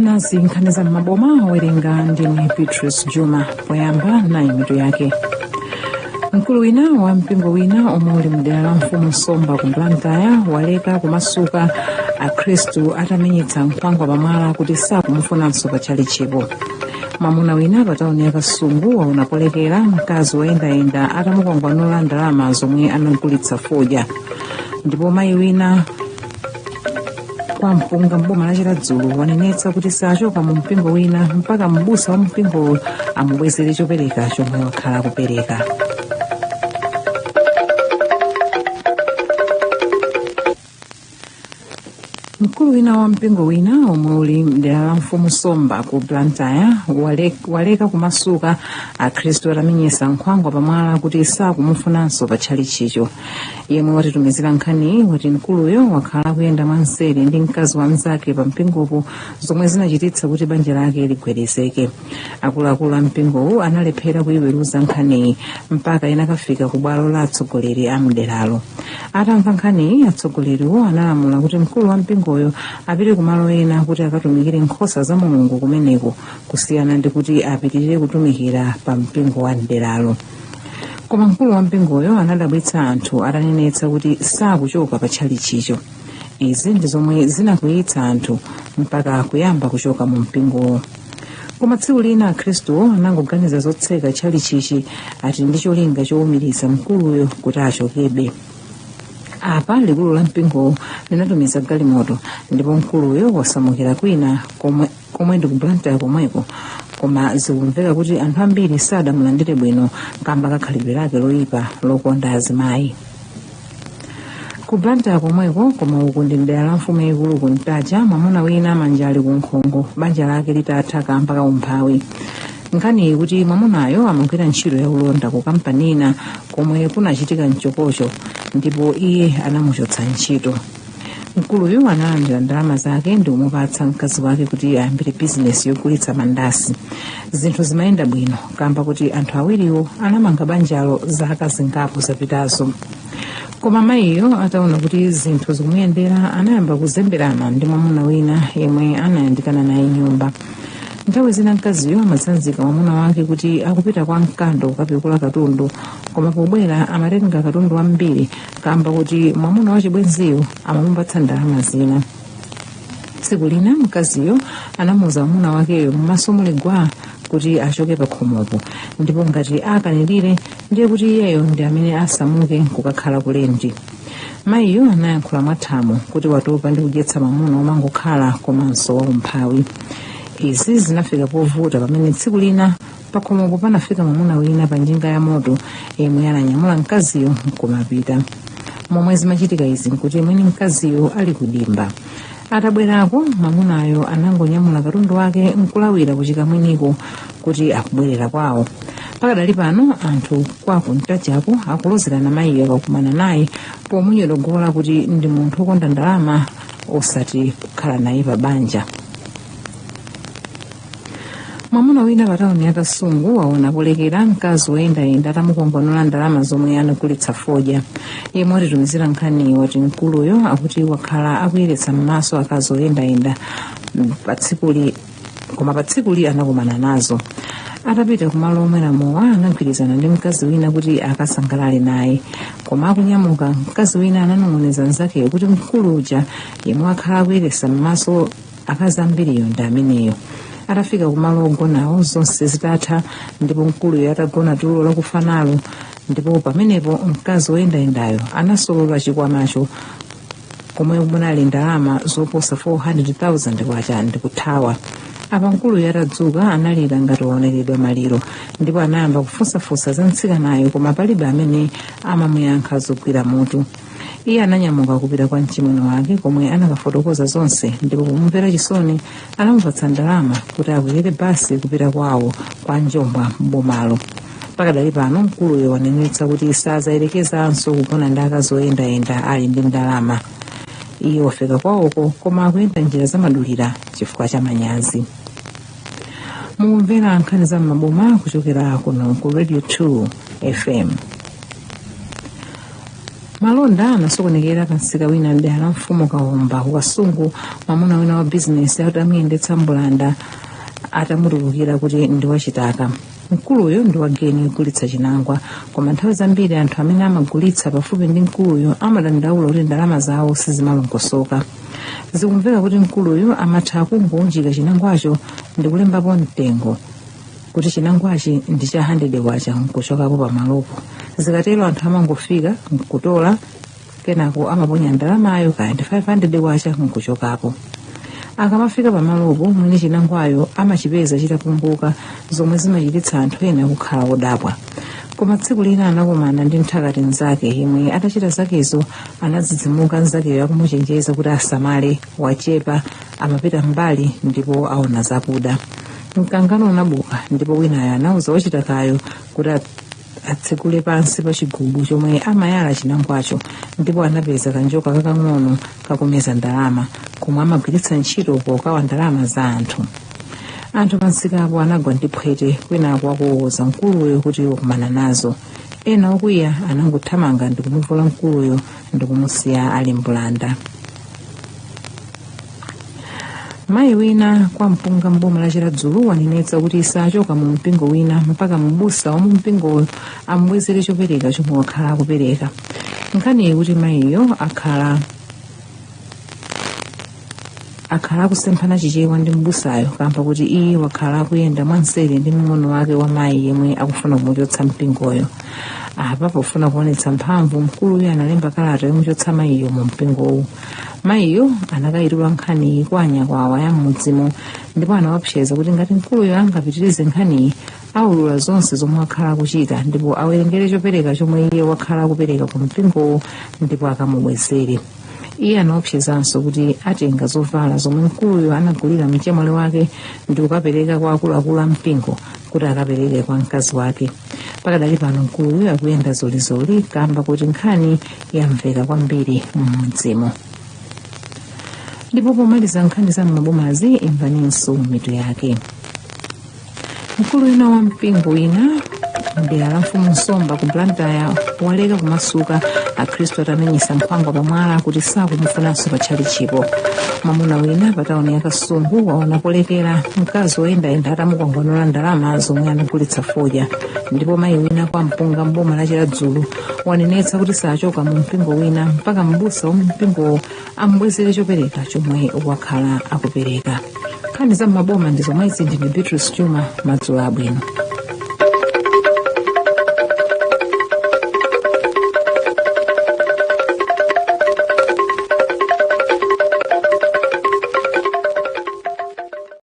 Nazi nkhani za m'maboma, owerenga ndine Beatrice Juma. Poyamba nayi mitu yake. Mkulu wina wa mpingo wina omwe uli mdera la Mfumu Somba ku Blantyre waleka kumasuka akhristu atamenyetsa nkhwangwa pamwala kuti sakumufunanso pa tchalitchipo. Mwamuna wina pa tauni ya Kasungu waona polekera mkazi woyendayenda atamukwangwanula ndalama zomwe anagulitsa fodya. Ndipo mayi wina kwa Mpunga mboma la Chiradzulu wanenetsa kuti sachoka mu mpingo wina mpaka mbusa wa mpingowo amubwezere chopereka chomwe wakhala akupereka. Mkulu wina wa mpingo wina omwe uli mdera la Mfumu Somba ku Blantyre waleka kumasuka akhristu atamenyesa nkhwangwa pamwala kuti sakumufunanso pa tchalitchicho. Yemwe watitumizira nkhaniyi wati mkuluyo wakhala akuyenda mwanseri ndi mkazi wa mnzake pa mpingopo, zomwe zinachititsa kuti banja lake ligwedezeke. Akuluakulu a mpingowu analephera kuyiweruza nkhaniyi mpaka inakafika ku bwalo la atsogoleri a mderalo. Atamva nkhaniyi, atsogoleriwo analamula kuti mkulu wa mpingoyo apite kumalo ena kuti akatumikire nkhosa za Mulungu kumeneko, kusiyana ndi kuti apitirire kutumikira pa mpingo wa mderalo. Koma mkulu wa mpingoyo anadabwitsa anthu atanenetsa kuti sakuchoka pa tchalitchicho. Izi ndi zomwe zinakwiyitsa anthu mpaka kuyamba kuchoka mu mpingowo. Koma tsiku lina akhristuwo anangoganiza zotseka tchalitchichi, ati ndi cholinga chowumiriza mkuluyo kuti achokebe. Apa likulu la mpingowo linatumiza galimoto ndipo mkuluyo wasamukira kwina komwe ndi ku Blantyre komweko, koma zikumveka kuti anthu ambiri sadamulandire bwino kamba ka khalidwe lake loyipa lokonda azimayi. Ku Blantyre komweko, koma uku ndi mdera la mfumu yayikulu ku Ntaja, mwamuna wina manja ali ku nkhongo banja lake litatha kamba ka umphawi. Nkhani ikuti mwamunayo amagwira ntchito ya ulonda ku kampani ina komwe kunachitika mchokocho ndipo iye anamuchotsa ntchito. Mkuluyu analandira ndalama zake ndi kumupatsa mkazi wake kuti ayambire bizinesi yogulitsa mandasi. Zinthu zimayenda bwino kamba kuti anthu awiriwo anamanga banjalo zaka zingapo zapitazo. Koma mayiyo ataona kuti zinthu zikumuyendera, anayamba kuzemberana ndi mwamuna wina yemwe anayandikana naye nyumba. Nthawi zina mkaziyo amatsanzika mwamuna wake kuti akupita kwa Mkando kukapikula katundu, koma pobwera amatenga katundu wambiri kamba kuti mwamuna wachibwenziyo amamupatsa ndalama zina. Tsiku lina mkaziyo anamuuza mwamuna wakeyo m'maso muli gwaa kuti achoke pakhomopo, ndipo ngati akanirire ndiye kuti iyeyo ndi amene asamuke nkukakhala kulendi. Mayiyo anayankhula mwathamo kuti watopa ndi kudyetsa mwamuna womangokhala komanso waumphawi. Izi zinafika povuta pamene tsiku lina pakhomopo panafika mwamuna wina pa njinga ya moto yemwe ananyamula mkaziyo nkumapita. Momwe zimachitika izi nkuti mwini mkaziyo ali kudimba. Atabwerako, mwamunayo anangonyamula katundu wake nkulawira kuchikamwiniko kuti akubwerera kwawo. Pakadali pano anthu kwa ku Ntajako akulozerana mayiyo akakumana naye pomunyodogola kuti ndi munthu wokonda ndalama osati kukhala naye pa banja. Mwamuna wina pa tauni ya Kasungu waona polekera mkazi woyendayenda atamukwangwanula ndalama zomwe anagulitsa fodya. Yemwe watitumizira nkhaniyi wati mkuluyo akuti wakhala akuyeretsa m'maso akazi oyendayenda koma pa tsikuli anakumana nazo. Atapita kumalo omwera mowa, anagwirizana ndi mkazi wina kuti akasangalale naye, koma akunyamuka mkazi wina ananong'oneza mnzakeyo kuti mkulu uja yemwe wakhala akuyeretsa m'maso akazi ambiriyo ndi ameneyo. Atafika kumalo ogonawo zonse zitatha ndipo mkuluyo atagona tulo lakufa nalo, ndipo pamenepo mkazi woyendayendayo anasolola chikwamacho komwe munali ndalama zoposa 400,000 kwacha ndikuthawa. Apa mkuluyo atadzuka analira ngati waoneredwa maliro ndipo anayamba kufunsafunsa za mtsikanayo, koma palibe amene amamuyankha zogwira mutu. Iye ananyamuka kupita kwa mchimwene wake komwe anakafotokoza zonse, ndipo pomumvera chisoni anamupatsa ndalama kuti akwerere basi kupita kwawo kwa Njombwa m'bomalo. Pakadali pano mkuluyo wanenetsa kuti sazayerekezanso kugona ndi akazi oyendayenda ali ndi ndalama. Iye wafika kwawoko koma akuyenda njira zamadulira chifukwa cha manyazi. Mukumvera nkhani za m'maboma kuchokera kuno ku Radio 2 FM. Malonda anasokonekera pa msika wina mdera la mfumu Kaomba ku Kasungu, mwamuna wina wa bizinesi atamuyendetsa mbulanda atamutulukira kuti ndi wachitaka. Mkuluyo ndi wageni yogulitsa chinangwa, koma nthawi zambiri anthu amene amagulitsa pafupi ndi mkuluyo amadandaula kuti ndalama zawo sizimalongosoka. Zikumveka kuti mkuluyo amatha kungounjika chinangwacho ndi kulembapo mtengo kuti chinangwachi ndi cha 100 kwacha nkuchokapo pamalopo. Zikatero anthu amangofika nkutola, kenako amaponya ndalamayo kaya ndi 500 kwacha nkuchokapo. Akamafika pamalopo, mwini chinangwayo amachipeza chitapunguka, zomwe zimachititsa anthu ena kukhala odabwa. Koma tsiku lina anakumana ndi mthakati mnzake yemwe atachita zakezo anadzidzimuka mnzakeyo akumuchenjeza kuti asamale, wachepa, amapita mbali ndipo aona zakuda. Mkangano unabuka ndipo winayo anauza wachitakayo kuti atsekule pansi pa chigubu chomwe amayala chinangwacho, ndipo anapeza kanjoka kakang'ono kakumeza ndalama komwe amagwiritsa ntchito pokawa ndalama za anthu. Anthu pamsikapo anagwa ndi phwete kwinaku akuwoza mkuluyo kuti wakumana nazo. Ena okwiya anangothamanga ndikumuvula mkuluyo ndikumusiya ali mbulanda. Mayi wina kwa Mpunga mboma la Chiradzulu wanenetsa kuti sachoka mu mpingo wina mpaka mbusa wa mu mpingoyo amubwezere chopereka chomwe wakhala akupereka. Nkhani kuti mayiyo akhala akusemphana Chichewa ndi mbusayo kamba kuti iye wakhala akuyenda mwanseri ndi mng'ono wake wa mayi yemwe akufuna kumuchotsa mpingoyo. Apa pofuna kuonetsa mphamvu, mkuluyo analemba kalata yomuchotsa mayiyo mu mpingowu. Mayiyo anakayitula nkhaniyi kwa anyakwawa ya m'mudzimo ndipo anawapseza kuti ngati mkuluyo angapitirize nkhaniyi, aulula zonse zomwe wakhala akuchita ndipo awerengere chopereka chomwe iye wakhala akupereka ku mpingowu ndipo akamubwezere. Iye anaopsezanso kuti atenga zovala zomwe mkuluyo anagulira mchemwali wake ndi kukapereka kwa akuluakulu a mpingo kuti akapereke kwa mkazi wake. Pakadali pano mkuluyo akuyenda zolizoli kamba kuti nkhani yamveka kwambiri m'mudzimo. Ndipo pomaliza nkhani za m'mabomazi, imvaninso mitu yake. Mkulu wina wa mpingo wina mdera la mfumu Nsomba ku Blantyre waleka kumasuka akhristu atamenyesa nkhwangwa pamwala kuti sakumufunanso pa tchalitchipo. Mwamuna wina pa tawuni ya Kasungu waona polekera mkazi woyendayenda atamukwangwanula ndalama zomwe anagulitsa fodya. Ndipo mayi wina kwa Mpunga mboma la Chiradzulu wanenetsa kuti sachoka mu mpingo wina mpaka mbusa wa mu mpingowo amubwezere chopereka chomwe wakhala akupereka. Nkhani za m'maboma ndi zomwezi. Ndine Beatrice Chuma, madzulo abwino.